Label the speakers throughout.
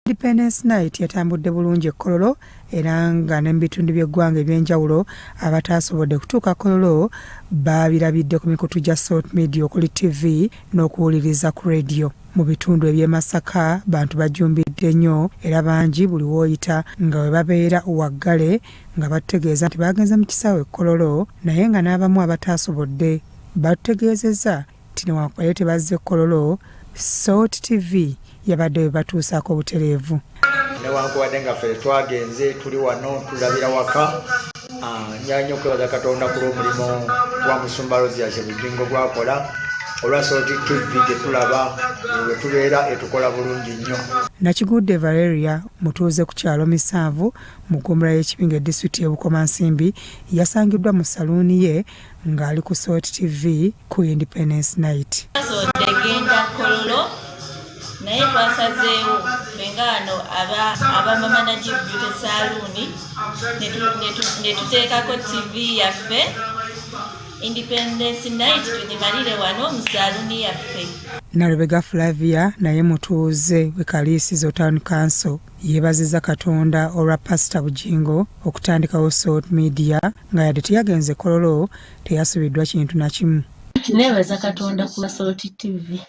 Speaker 1: Independence Night yatambudde bulungi e Kololo era nga ne mu bitundu by'eggwanga eby'enjawulo abataasobodde kutuuka Kololo baabirabidde ku mikutu gya Salt Media okuli TV n'okuwuliriza ku radio. Mu bitundu eby'e Masaka bantu bajjumbidde nnyo era bangi buli w'oyita nga we babeera waggale nga batutegeeza nti baagenze mu kisaawe e Kololo naye nga n'abamu abataasobodde batutegeezezza nti newankubadde tebazze Kololo, Salt TV yabadde bebatuusaako butereevu.
Speaker 2: Newankubadde nga ffe twagenze tuli wano tulabira waka, njagala nnyo okwebaza Katonda ku lw'omulimu gwa Musumba Aloysius Bugingo gwakola olwa Salt TV gye tulaba we tubeera etukola bulungi nnyo.
Speaker 1: Nakigudde Valeria mutuuze ku kyalo Misanvu mu ggombolola y'e Kibinge disitulikiti y'e Bukomansimbi yasangiddwa mu saluuni ye ng'ali ku Salt TV ku Independence Night.
Speaker 3: Twasobodde genda Kololo naye twasazeewo ffe nga wano aba Mama Najib Beauty Saloon ne tuteekako TV yaffe Independence Night tugimalire wano mu saluuni yaffe.
Speaker 1: Nalubega Flavia naye mutuuze we Kaliisizo Town Council yeebazizza Katonda olwa Pasita Bugingo okutandikawo Salt Media nga yadde teyagenze Kololo teyasubiddwa kintu na kimu.
Speaker 4: Neebaza Katonda ku lwa Salt TV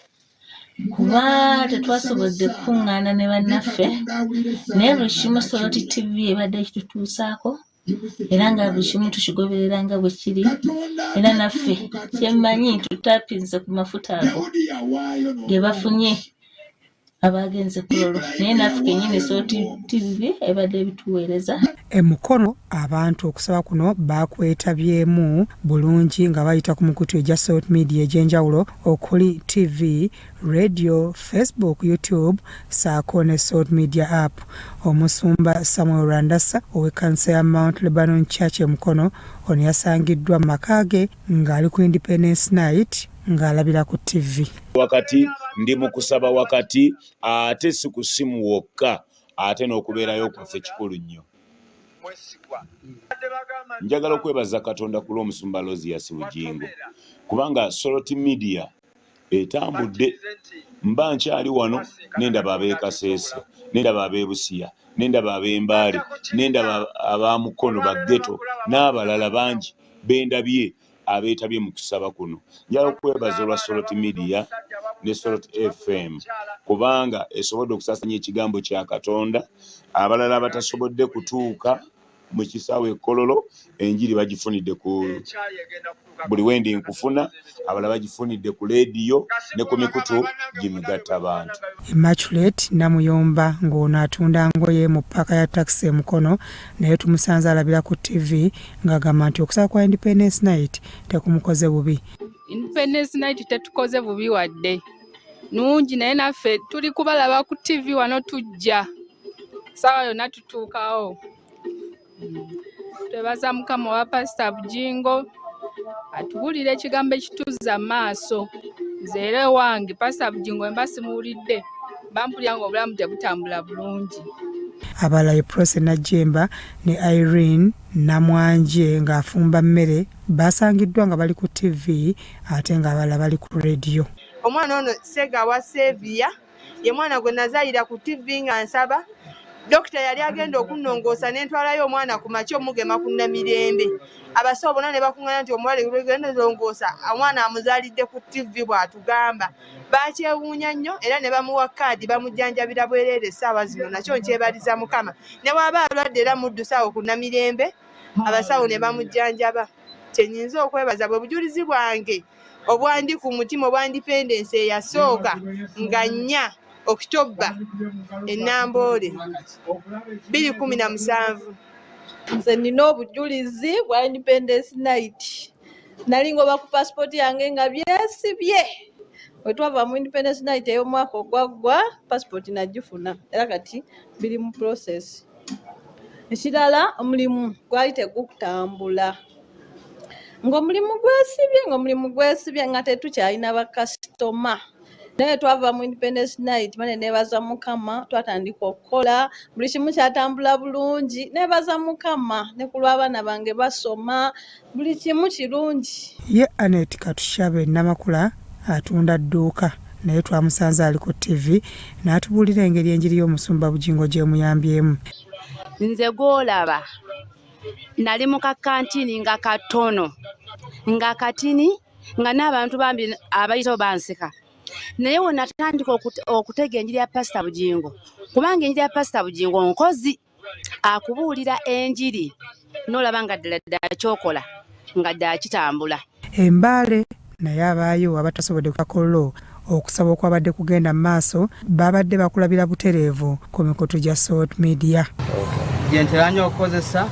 Speaker 4: kuba tetwasobodde kukuŋŋaana ne bannaffe naye buli kimu Salt TV ebadde ekitutuusaako era nga buli kimu tukigoberera nga bwe kiri era naffe kyemmanyi tutapinze ku mafuta ago ge bafunye abagenze Kololo naye naffe kenyini Salt TV ebadde ebituweereza.
Speaker 1: E Mukono abantu okusaba kuno baakwetabyemu bulungi nga bayita ku mikutu egya Salt Media egy'enjawulo okuli TV, Radio, Facebook, YouTube ssaako ne Salt Media App. Omusumba Samuel Rwandasa ow'ekkanisa ya Mount Lebanon Church e Mukono ono yasangiddwa mu maka ge ng'ali ku Independence Night ng'alabira ku TV.
Speaker 5: Wakati ndi mu kusaba wakati ate si ku ssimu wokka ate n'okubeerayo kwaffe kikulu nnyo. Njagala okwebaza Katonda ku lw'omusumba Aloysius Bugingo kubanga Salt Media etambudde. Mba nkyali wano nendaba ab'e Kasese, nendaba ab'e Busia, nendaba ab'e Mbale, nendaba aba Mukono ba ghetto n'abalala bangi bendabye abeetabye mu kusaba kuno. Njagala okwebaza olwa Salt Media ne Salt FM kubanga esobodde okusaasaanya ekigambo kya Katonda. Abalala abatasobodde kutuuka mu kisaawe e Kololo enjiri bagifunidde ku buli wendi nkufuna, abalala bagifunidde ku leediyo ne ku mikutu gimigattabantu.
Speaker 1: Immaculate Namuyomba ng'ono atunda ngoye mu ppaaka ya takisi e Mukono naye tumusanze alabira ku TV ng'agamba nti okusaba kwa Independence Night tekumukoze bubi.
Speaker 6: Independence Night tetukoze bubi wadde nungi naye naffe tuli kubalaba ku TV wano tujja ssaawa yonna tutuukawo. Twebaza Mukama wa Pasita Bugingo atubuulira ekigambo ekituzza mu maaso. Nze era ewange Pasita Bugingo mba simuwulidde bampulira ng'obulamu tebutambula bulungi.
Speaker 1: Abalala ye Prossy Najjemba ne Irene Namwanje ng'afumba mmere basangiddwa nga bali ku TV ate ng'abalala bali ku leediyo.
Speaker 7: Omwana ono Ssegawa Sevia ye mwana gwe nazaalira ku TV nga nsaba. Dokita yali agenda okunnongoosa ne ntwalayo omwana ku makya omugema ku Namirembe. Abasawo bonna ne bakuŋŋaana nti omuwala genda longoosa omwana amuzaalidde ku TV bw'atugamba. Baakyewuunya nnyo era ne bamuwa kaadi bamujjanjabira bwereere essaawa zino nakyo nkyebaliza Mukama. Ne bw'aba alwadde era muddusa awo ku Namirembe abasawo ne bamujjanjaba. Kye nnyinza okwebaza bwe bujulizi bwange obwandi ku mutima obwa independence eyasooka nga 4 Okitoba e Namboole 2017.
Speaker 8: Nze nina obujulizi bwa Independence Night. Nali ngoba ku passport yange nga byesibye. Bwe twava mu Independence Night ey'omwaka ogwaggwa, passport nagifuna era kati biri mu process. Ekirala omulimu gwali tegutambula. Ng'omulimu gwesibye, ng'omulimu gwesibye nga tetukyalina bakasitoma. Naye twava mu Independence Night mane neebaza Mukama, twatandika okukola, buli kimu kyatambula bulungi, neebaza Mukama ne ku lw'abaana bange basoma, buli kimu kirungi.
Speaker 1: Ye Annet Katushabe Namakula atunda dduuka naye twamusanze ali ku ttivi n'atubuulira engeri enjiri y'omusumba Bugingo gy'emuyambyemu.
Speaker 9: Nze gw'olaba nali mu kakantini nga katono nga katini nga n'abantu bambi abayitawo banseka naye we natandika okutega enjiri ya Pasita Bugingo kubanga enjiri ya Pasita Bugingo nkozi akubuulira enjiri n'olaba nga ddala ddala kyokola nga ddala kitambula.
Speaker 1: E Mbale naye abaayo abatasobodde kukololo okusaba okwabadde kugenda mu maaso babadde bakulabira butereevu ku mikutu gya Salt Media.
Speaker 10: Gye ntera nnyo okukozesa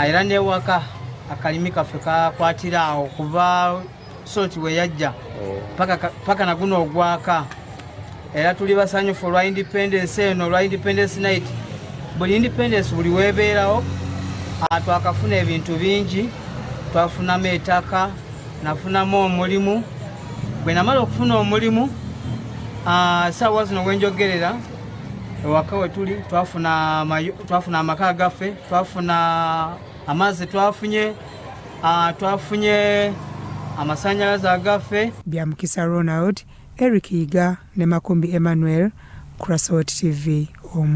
Speaker 10: era n'ewaka akalimi kaffe kakwatira awo kuva Salt we yajja paka na guno ogwaka era tuli basanyufu olwa independence eno olwa independence night buli independence buli webeerawo twakafuna ebintu bingi twafunamu ettaka nafunamu omulimu bwe namala okufuna omulimu saawa zino wenjogerera ewaka wetuli twafuna amaka gaffe twafuna amazzi twafunye twafunye amasanyalaze agaffe.
Speaker 1: Bya Mukisa Ronald, Eric Yiga ne Makumbi Emmanuel, Crasot TV omu.